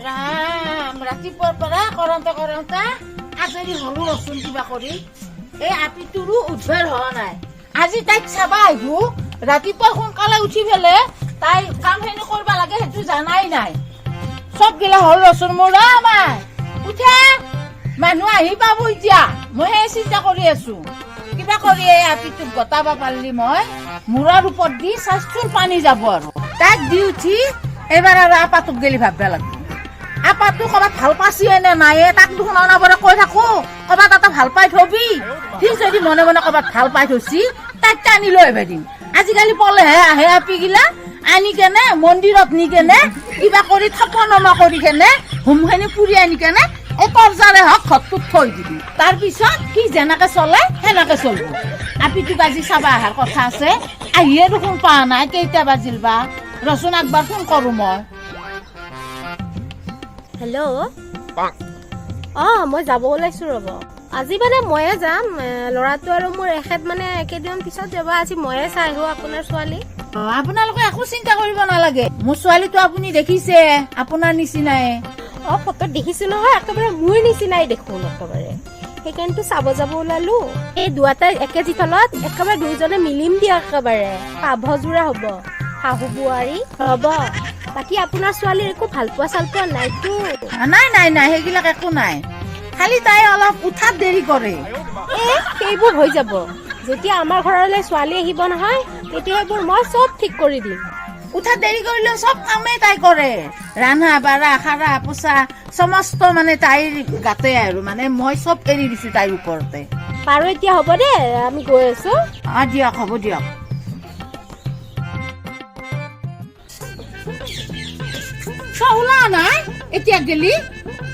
ৰাম, ৰাতিপুৱাৰ পৰা কৰোঁতে কৰোঁতে আজৰি হলো ৰচোন কিবা কৰি। এই আপিটোৰো উদ্ধাৰ হোৱা নাই। আজি তাইক চাবা আহিব। ৰাতিপুৱা সোনকালে উঠি পেলে তাই কামখিনি কৰিব লাগে, সেইটো জানাই নাই। চব গিলা হ'ল ৰচোন মোৰ। মাই উঠা, মানুহ আহি পাব এতিয়া। মই সেই চিন্তা কৰি আছো, কিবা কৰি এই আপিটোক গটাব পাৰিলি মই মূৰৰ ওপৰত দি স্বাস্থ্যৰ পানী যাব। আৰু তাইক দি উঠি এইবাৰ আৰু আপাটোক গেলি ভাববা লাগিব। আপাটো ক'ৰবাত ভাল পাইছে নে নাই, তাক দেখোন অনাবৰে কৈ থাকো, ক'ৰবাত এটা ভাল পাই থবি। সি যদি মনে মনে ক'ৰবাত ভাল পাই থৈছি, তাইক টানি লৈ আহিব দিম। আজিকালি পলেহে আহে আপিগিলা, আনি কেনে মন্দিৰত নি কেনে কিবা কৰি থাপনমা কৰি কেনে হোমখিনি পুৰি আনি কেনে এই তৰ্জাৰে হওক ঘৰটোত থৈ দিবি। তাৰপিছত সি যেনেকে চলে সেনেকে চলিব। আপিটোক আজি চাবা অহাৰ কথা আছে, আহিয়ে দেখোন পোৱা নাই। কেইটা বাজিল বা? ৰচোন, একবাৰ ফোন কৰোঁ মই। হেল্ল'। অঁ, মই যাব ওলাইছোঁ ৰ'ব। আজি মানে ময়ে যাম, ল'ৰাটো আৰু মোৰ এখেত মানে কেইদিনমান পিছত যাব। আজি ময়ে চাই আহোঁ আপোনাৰ ছোৱালী। অ, আপোনালোকে একো চিন্তা কৰিব নালাগে। মোৰ ছোৱালীটো আপুনি দেখিছে, আপোনাৰ নিচিনাই। অঁ, ফটোত দেখিছোঁ নহয়, একেবাৰে মোৰ নিচিনাই দেখোন একেবাৰে। সেইকাৰণেতো চাব যাব ওলালো। এই দুৱাটাই একে জিতলত একেবাৰে দুয়োজনে মিলিম দিয়া, একেবাৰে পাভযোৰা হ'ব, শাহু বোৱাৰী হ'ব। বাকী আপোনাৰ ছোৱালীৰ একো ভাল পোৱা চাল পোৱা নাইতো? নাই নাই নাই, সেইবিলাক একো নাই। খালি তাই অলপ উঠাত দেৰি কৰে। এ, সেইবোৰ হৈ যাব। যেতিয়া আমাৰ ঘৰলৈ ছোৱালী আহিব নহয়, তেতিয়া সেইবোৰ মই চব ঠিক কৰি দিম। উঠাত দেৰি কৰিলেও চব কামেই তাই কৰে। ৰান্ধা বাঢ়া, সাৰা পোছা সমস্ত মানে তাইৰ গাতে। আৰু মানে মই চব এৰি দিছো তাইৰ ওপৰতে। বাৰু, এতিয়া হ'ব দে, আমি গৈ আছো। অ, দিয়ক, হ'ব দিয়ক। তই ওলা নাই এতিয়া গেলি?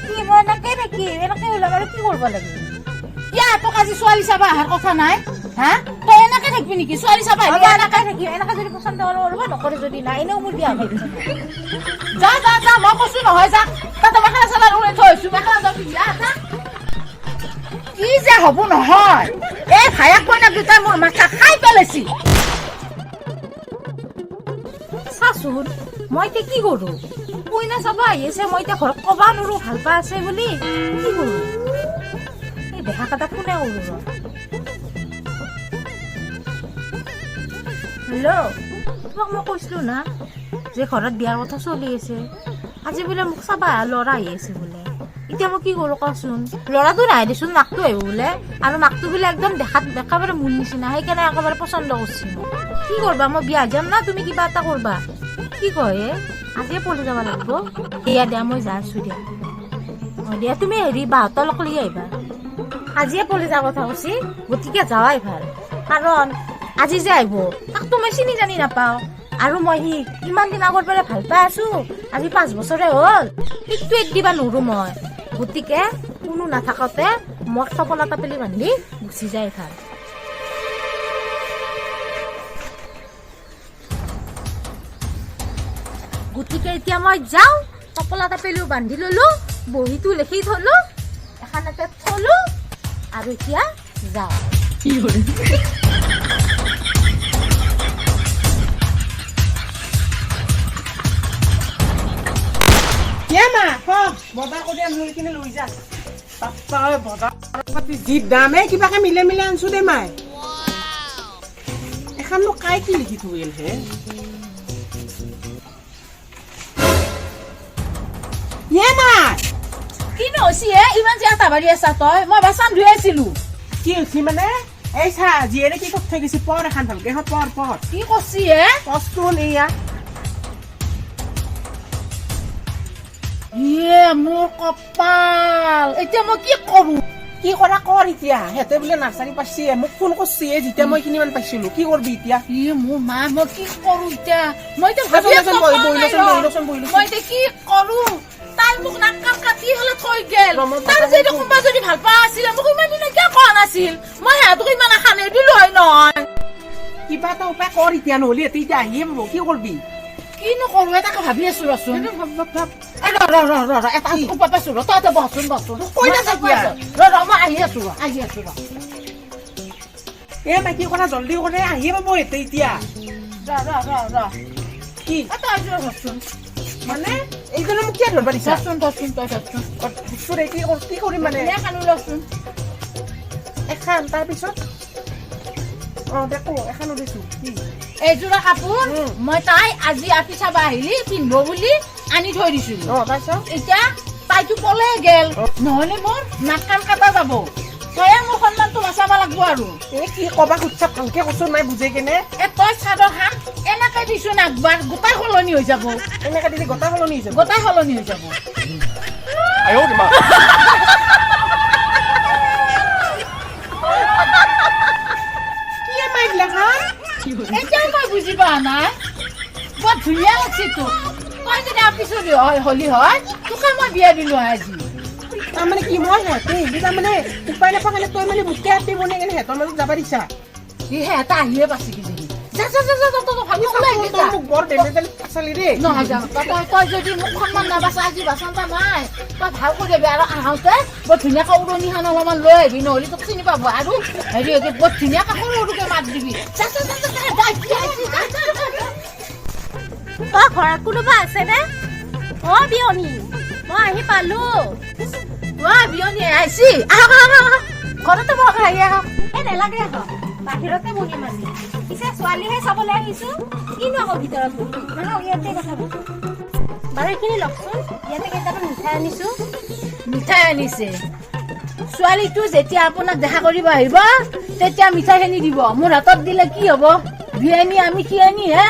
কি, মই এনেকে নেকি? এনেকে ওলাম আৰু কি কৰিব লাগিব? কিয়া, তোক আজি ছোৱালী চাবা অহাৰ কথা নাই? হা, তই এনেকে থাকিবি নেকি ছোৱালী চাবা আহিলে? এনেকে থাকিম। এনেকে যদি পচন্দ কৰে কৰিব, নকৰে যদি নাই। এনেও মোৰ বিয়া হৈ গৈছে। যা যা যা, মই কৈছো নহয়, যা। তাতে মেখেলা চেলা উৰাই থৈ আহিছো, মেখেলা যাবি, যা যা। কি যে হ'ব নহয়, এই ভায়েক কইনাক দুটাই মোৰ মাথা খাই পেলাইছি। চাচোন, মই এতিয়া কি কৰো? কইনা চাব আহি আছে, মই এতিয়া ঘৰত ক'বা নোৱাৰো ভাল পা আছে বুলি। কি কৰো? এই দেহা কটা ফোনে কৰো ৰ। হেল্ল', তোমাক মই কৈছিলো না যে ঘৰত বিয়াৰ কথা চলি আছে? আজি বোলে মোক চাবা অহা ল'ৰা আহি আছে বোলে। এতিয়া মই কি কৰোঁ কচোন? ল'ৰাটো নাহে দেচোন, মাকটো আহিব বোলে। আৰু মাকটো বোলে একদম দেখাত একেবাৰে মোৰ নিচিনা, সেইকাৰণে একেবাৰে পচন্দ কৰিছে মোক। কি কৰবা, মই বিয়া যাম না তুমি কিবা এটা কৰবা? কি কয় হে? আজিয়ে পলি যাব লাগিব। দিয়া দিয়া, মই যাই আছো দিয়া। অ দিয়া, তুমি হেৰি বাহঁতৰ লগ লৈ আহিবা। আজিয়ে পলি যোৱাৰ কথা কৈছি, গতিকে যাৱাই ভাল। কাৰণ আজি যে আহিব, তাকতো মই চিনি জানি নাপাওঁ। আৰু মই সি ইমান দিন আগৰ পৰাই ভাল পাই আছো, আজি 5 বছৰে হ'ল, সিটো এৰি দিবা নোৱাৰো মই। গতিকে কোনো নাথাকোতে মই টোপোলা টাপলি বান্ধি গুচি যায় ভাল। গতিকে এতিয়া মই যাওঁ। টোপোলা টাপলিও বান্ধি ললো, বহীটো লিখি থলো, এখানতে থলো আৰু এতিয়া যাওঁ। কিয় মা, বজাৰ কৰি আনলো, এইখিনি লৈ যা। বাপ্পা ঐ, বজাৰ পাতি যি দাম, এই কিবাকে মিলাই মিলাই আনছো দে মাই। এখাননো কাই কি লিখি থৈ গেল হে? ইয়ে মাই। কিনো হৈছে হে, ইমান যে আটা বাঢ়ি আছা তই? মই বাচন ধুই আছিলো। কি হৈছে মানে, এই চা, জীয়েৰে কি কৰি থৈ গৈছে। পৰ এখন ভালকে, এখন পৰ পৰ। কি কৰছি হে? পচটোন এইয়া। ইয়ে মোৰ কপাল, এতিয়া মই কি কৰো? কি কৰা কৰ এতিয়া। সিহঁতে বোলে নাৰ্চাৰী পাইছে, মোক ফোন কৰছে যেতিয়া মই এইখিনি মান পাইছিলো। কি কৰবি এতিয়া? ইয়ে মোৰ মা, মই কি কৰো এতিয়া? মই এতিয়া ভাবি ৰচোন, আছো। বহি লচোন, বহি লচোন, বহি লচোন। মই এতিয়া কি কৰো? তাই মোক নাক কাণ কাটি হলে থৈ গেল। ৰ, মই তাৰ যদি কোনোবা যদি ভাল পোৱা আছিলে, মোক ইমান দিনে কিয় কোৱা নাছিল? মই সিহঁতক ইমান আশা নিদিলো হয় নহয়। কিবা এটা উপায় কৰ এতিয়া, নহ'লে সিহঁতে এতিয়া আহিয়ে পাব। কি কৰবি? কিনো কৰো, তাকে ভাবি আছো, ৰচোন। ভাব ভাব ভাব। এই ৰ ৰ ৰ ৰ ৰ, এটা উপায় পাইছো ৰ। তই বহচোন, বহচোন। কৈ নাথাক মই এতিয়া। ৰ ৰ, মই আহি আছো ৰ, আহি আছো ৰ। এ মাই, কি কৰা, জলদি কৰে, আহিয়ে পাব সিহঁতে এতিয়া। ৰ ৰ ৰ ৰ। কি? তই ৰ, ৰচোন। মানে এইজনে মোক কিয় ধৰবা দিছা? ধৰচোন, ধৰচোন, তই ধৰচোন। অ, ধৰছো দে, কি কৰিম মানে? ধুনীয়া কাণো লচোন। এখন, তাৰপিছত অ দে কো, এখন উলিছো কি? এইযোৰা কাপোৰ মই তাই আজি আপি চাবা আহিলি পিন্ধিব বুলি আনি থৈ দিছিলো। অ, তাৰপিছত? এতিয়া তাইতো পলে গেল, নহ'লে মোৰ নাক কাণ কাটা যাব। তয়ে মোৰ সন্মানটো বচাব লাগব আৰু। এই কি কবা খুজিছা ভালকে কচোন, মাই বুজে কেনে। এ তই চাদৰ খান এনেকে দিছোন, একবাৰ গোটাই সলনি হৈ যাব। এনেকে দিলে গোটা সলনি হৈ যাব? গোটাই সলনি হৈ যাব। 哎呦我的妈！ কি মাই দিলা খান? এতিয়া মই বুজি পোৱা নাই, বৰ ধুনীয়া লাগছে তোক। তই যদি আপি চলি হয় হলি হয়, তোকে মই বিয়া দিলো হয় আজি। তাৰমানে কি, মই সিহঁতে আহিলি তাৰমানে উপায় নাপা কাৰণে তই মানে মোকে আপি বনাই কেনে সিহঁতৰ মাজত যাবা দিছা? সি সিহঁতে আহিয়ে পাইছে কিজানি। যা যা যা যা যা, তই ভালকে ওলাই আহিবি, তই যা। মোক বৰ বেমেজালি ফাচালি দেই। নহয় যা, তই যদি মোক সন্মান নাবাচা, আজি বাচনটা নাই। তই ভাল কৰি আহিবি আৰু আহোঁতে বৰ ধুনীয়াকৈ উৰণিখন অলপমান লৈ আহিবি, নহ'লে তোক চিনি পাব। আৰু হেৰি বৰ ধুনীয়াকৈ সৰু সৰুকৈ মাত দিবি। যা যা যা যা যা, যা, আহিছে, আহিছে, যা, যা, যা, যা। অ, ঘৰত কোনোবা আছেনে? অ বিয়নী, মই আহি পালো। ৱা বিয়নী আহিছি, আহক আহক আহক, ঘৰতে বহক, আহি আহক। এ নেলাগে আহক, বাহিৰতে বহিম আজি। পিছে ছোৱালীহে চাবলৈ আহিছো, কিনো আকৌ ভিতৰত বহিম? আহক, ইয়াতে কথা পাতো। বাৰু এইখিনি লওকচোন, ইয়াতে কেইটামান মিঠাই আনিছো। মিঠাই আনিছে। ছোৱালীটো যেতিয়া আপোনাক দেখা কৰিব আহিব তেতিয়া মিঠাইখিনি দিব, মোৰ হাতত দিলে কি হ'ব? বিয়ানী আমি সিয়ানী হে।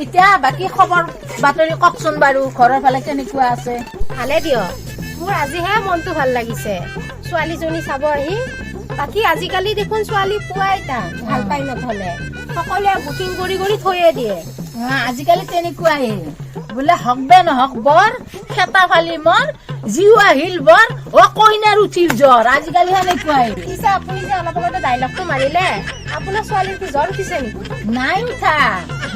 এতিয়া বাকী খবৰ বাতৰি কওকচোন বাৰু, ঘৰৰ ফালে কেনেকুৱা আছে? ভালে দিয়ক, মোৰ আজিহে মনটো ভাল লাগিছে ছোৱালীজনী চাব আহি। বাকী আজিকালি দেখোন ছোৱালী পোৱাই টান, ভাল পাই নথলে সকলোৱে বুকিং কৰি কৰি থৈয়ে দিয়ে। আজিকালি তেনেকুৱাই, বোলে হক বে নহক বৰ খেতা ফালি মৰ, যিও আহিল বৰ, অ কইনাৰ উঠিল জ্বৰ, আজিকালি সেনেকুৱাই। পিছে আপুনি যে অলপ আগতে ডাইলগটো মাৰিলে, আপোনাৰ ছোৱালীৰ কি জ্বৰ উঠিছে নেকি? নাই উঠা,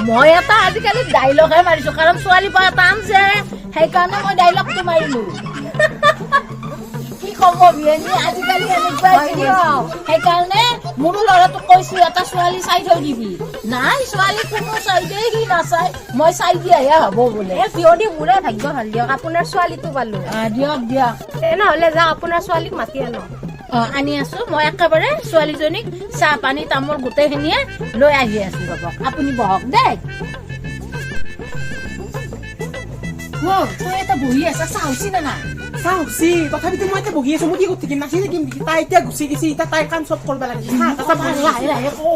মই এটা আজিকালি ডাইলগহে মাৰিছো, কাৰণ ছোৱালী পোৱা টান যে, সেইকাৰণে মই ডাইলগটো মাৰিলো। কি ক'ব বিয়ানী, আজিকালি এনেকুৱাই। হয় দিয়ক। সেইকাৰণে মোৰো ল'ৰাটোক কৈছো, এটা ছোৱালী চাই থৈ দিবি। নাই ছোৱালী কোনো চাইডে সি নাচাই, মই চাই দিয়াহে হ'ব বোলে। এ বিয়নী, মোৰে ভাগ্য ভাল দিয়ক, আপোনাৰ ছোৱালীটো পালো। দিয়ক দিয়ক। তেনেহ'লে যাওক, আপোনাৰ ছোৱালীক মাতি আনক। অ আনি আছো মই একেবাৰে, ছোৱালীজনীক চাহ পানী তামোল গোটেইখিনিয়ে লৈ আহি আছো। ৰ'ব, আপুনি বহক দেই। অ, তই এটা বহি আছা, চাহ হৈছে নে নাই? চাহ হৈছি, তথাপিতো মই এতিয়া বহি আছো, মই কি কৰি থাকিম, নাচি থাকিম নেকি? তাই এতিয়া গুচি গৈছি, এতিয়া তাইৰ কাম চব কৰিব লাগে। চাহ তাহ লাহে লাহে লাহে কো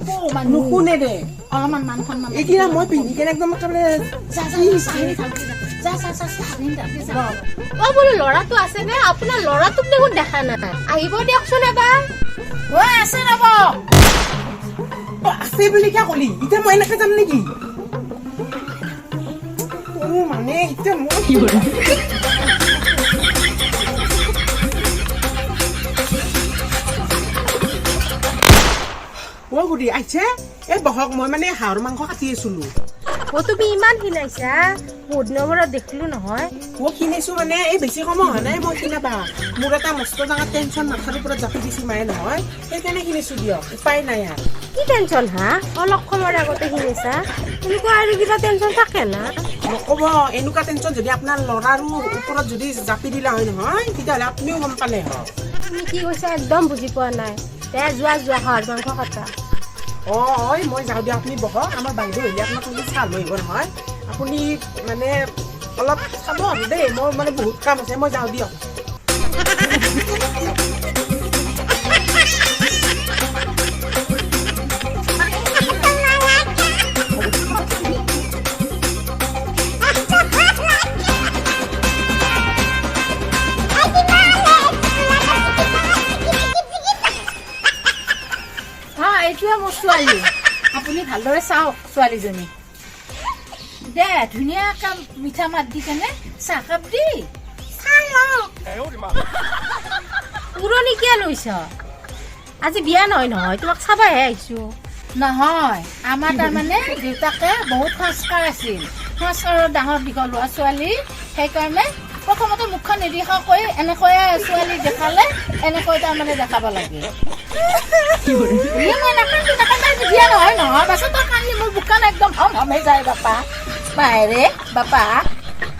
কো মানুহ নুশুনে দে। অলপমান মান সন্মান। এইদিনা মই পিন্ধি কেনে একদম একেবাৰে যা যা, চাহখিনি ঢালকি যা যা যা যা, চাহখিনি ঢালকি যা। অ বোলো ল'ৰাটো আছেনে? আপোনাৰ ল'ৰাটোক দেখোন দেখা নাই, আহিব দিয়কচোন এবাৰ। অ আছে, ৰ'ব। অ, আছে বুলি কিয় কলি? এতিয়া মই এনেকে যাম নেকি? তোৰো মানে এতিয়া মই অ গুডি আহিছে, এই বহক, মই মানে হাঁহৰ মাংস কাটি আছিলো। অ তুমি ইমান ক্ষীণাইছা, বহুত দিনৰ মূৰত দেখিলো নহয়। মই কিনিছো মানে এই বেছি সময় হোৱা নাই মই কিনাবা। মোৰ এটা মস্ত ডাঙৰ টেনচন মাথাৰ ওপৰত জাপি দিছিল মায়ে নহয়, সেইকাৰণে কিনিছো দিয়ক, উপায় নাই আৰু। কি টেনচন হা? অলপ সময়ৰ আগতে কিনিছা, এনেকুৱা আৰু কিবা টেনচন থাকে না? নক'ব, এনেকুৱা টেনচন যদি আপোনাৰ ল'ৰাৰো ওপৰত যদি জাপি দিলা হয় নহয়, তেতিয়াহ'লে আপুনিও গম পালে হয়। তুমি কি কৈছা একদম বুজি পোৱা নাই। দে যোৱা যোৱা, হাঁহৰ মাংস কাটা। অ ঐ, মই যাওঁ দিয়ক, আপুনি বহক। আমাৰ বাইদেউ আহিলে আপোনাক মানে চাহ লৈ আহিব নহয়, আপুনি মানে অলপ চাব আৰু দেই, মোৰ মানে বহুত কাম আছে, মই যাওঁ দিয়ক। হা, এইটোৱে মোৰ ছোৱালী, আপুনি ভালদৰে চাওক ছোৱালীজনী দে। ধুনীয়াকে মিঠা মাত দি কেনে চাহকাপ দি। 哎呦我的妈！ পুৰণি কিয় লৈছ? আজি বিয়া নহয় নহয়, তোমাক চাবাহে আহিছো। নহয়, আমাৰ তাৰমানে দেউতাকে বহুত সংস্কাৰ আছিল, সংস্কাৰৰ ডাঙৰ দীঘল হোৱা ছোৱালী, সেইকাৰণে প্ৰথমতে মুখখন নেদেখাকৈ এনেকৈয়ে ছোৱালী দেখালে এনেকৈ তাৰমানে দেখাব লাগে। মই নাকান্দো নাকান্দো, আজি বিয়া নহয় নহয়। পাছত তই কান্দি মোৰ বুকখন একদম হম হমে যায়। বাপা বাহেৰে বাপা।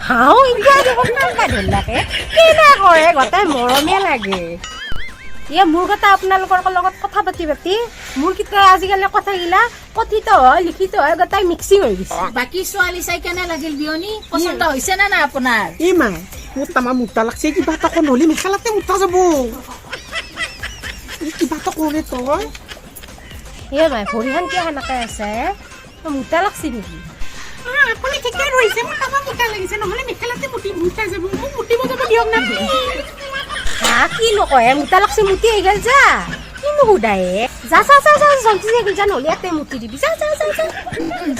হাও এতিয়া দেখোন কান্দা ধৰলাকে কেনে কৰে, গোটেই মৰমে লাগে। এ মোৰ কথা আপোনালোকৰ লগত কথা পাতি পাতি মোৰ কিতা আজিকালি কথাগিলা কথিত হয় লিখিত হয় গোটেই মিক্সিং হৈ গৈছে। বাকী ছোৱালী চাই কেনে লাগিল বিয়নী? পচন্দ হৈছে নে নাই আপোনাৰ? এই মা, মোৰ তামাম মুতা লাগছে। কিবা এটা ক, নহ'লে মেখেলাতে মুতা যাব। এই কিবা এটা কৰে তই। এ মাই, ভৰিখন কিয় সেনেকে আছে? মোটা লাগছে নেকি? আপুনি ঠিকে ধৰিছে, মোৰ তামাম মুতা লাগিছে। নহ'লে মেখেলাতে মুতি মুতা যাব। মোক মুতিব যাব দিয়ক না। হা, কি নকয়, মোটা লাগছে, মুতি আহি গেল যা। কিনো সোধায়ে? যা যা যা যা, জলদি যা যা, নহ'লে ইয়াতে মুতি দিবি। যা যা যা যা।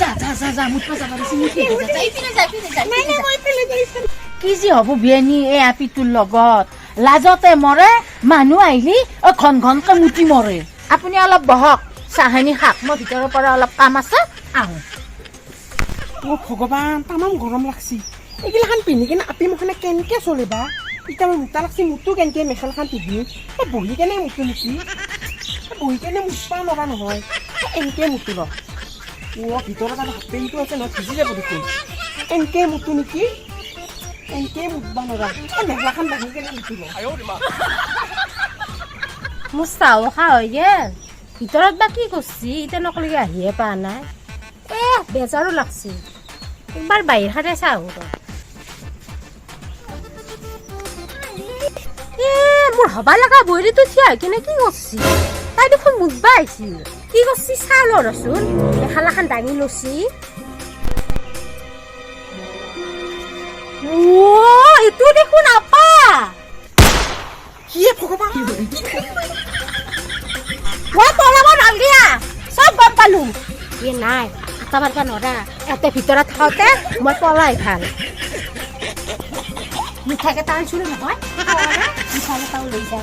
যা যা যা যা, মুতবা যাবা দিছি, মুতি আহি যা, যা, ইপিনে যা, ইপিনে যা, ইপিনে যা। মই পেলাই দিছো। কি যি হ'ব বিয়ানী এই আপিটোৰ লগত, লাজতে মৰে। মানুহ আহিলি অ ঘন ঘনকে মুতি মৰে। আপুনি অলপ বহক, চাহনি খাক, মই ভিতৰৰ পৰা অলপ কাম আছে, আহোঁ। অ ভগৱান, তামাম গৰম লাগছি। এইগিলাখান পিন্ধি কিনে আপি মুখনে কেনকে চলে বা? এতিয়া মই মুতা লাগছি, মুতো কেনকে মেখেলাখান পিন্ধি? এই বহি কেনে মুতো নেকি? এই বহি কেনে মুতবা নৰা নহয়। এই এনকে মুতো ৰ। অ ভিতৰত আৰু হাফ পেণ্টটো আছে নহয়, ভিজি যাব দেখোন। এনকে মুতো নেকি? এনকে মুতবা নৰা। এই মেখেলাখান বান্ধি কেনে মুতো ৰ। 哎呦我的妈！ মোৰ চাহো খা হৈ গেল। ভিতৰত বা কি কৰছি, এতিয়া আহিয়ে পোৱা নাই। এ বেজাৰো লাগছি, একবাৰ বাহিৰ খাতে চাহ। এ মোৰ হবা লগা বৈৰীটো থিয় হৈ কিনে কি কৰছি? তাই দেখোন মুতবা আহিছিল। কি কৰছি চাহ ল ৰচোন। মেখেলাখন দাঙি লৈছি। অ' এইটো দেখোন আপা। কি ভগৱান! মই পলাব নালগে, চব গম পালো। এ নাই, আটা মাৰবা নৰা। ইয়াতে ভিতৰত থাকোতে মই পলাই ভাল। মিঠাই কেইটা আনিছিলো নহয়, মিঠাই কেইটাও লৈ যা।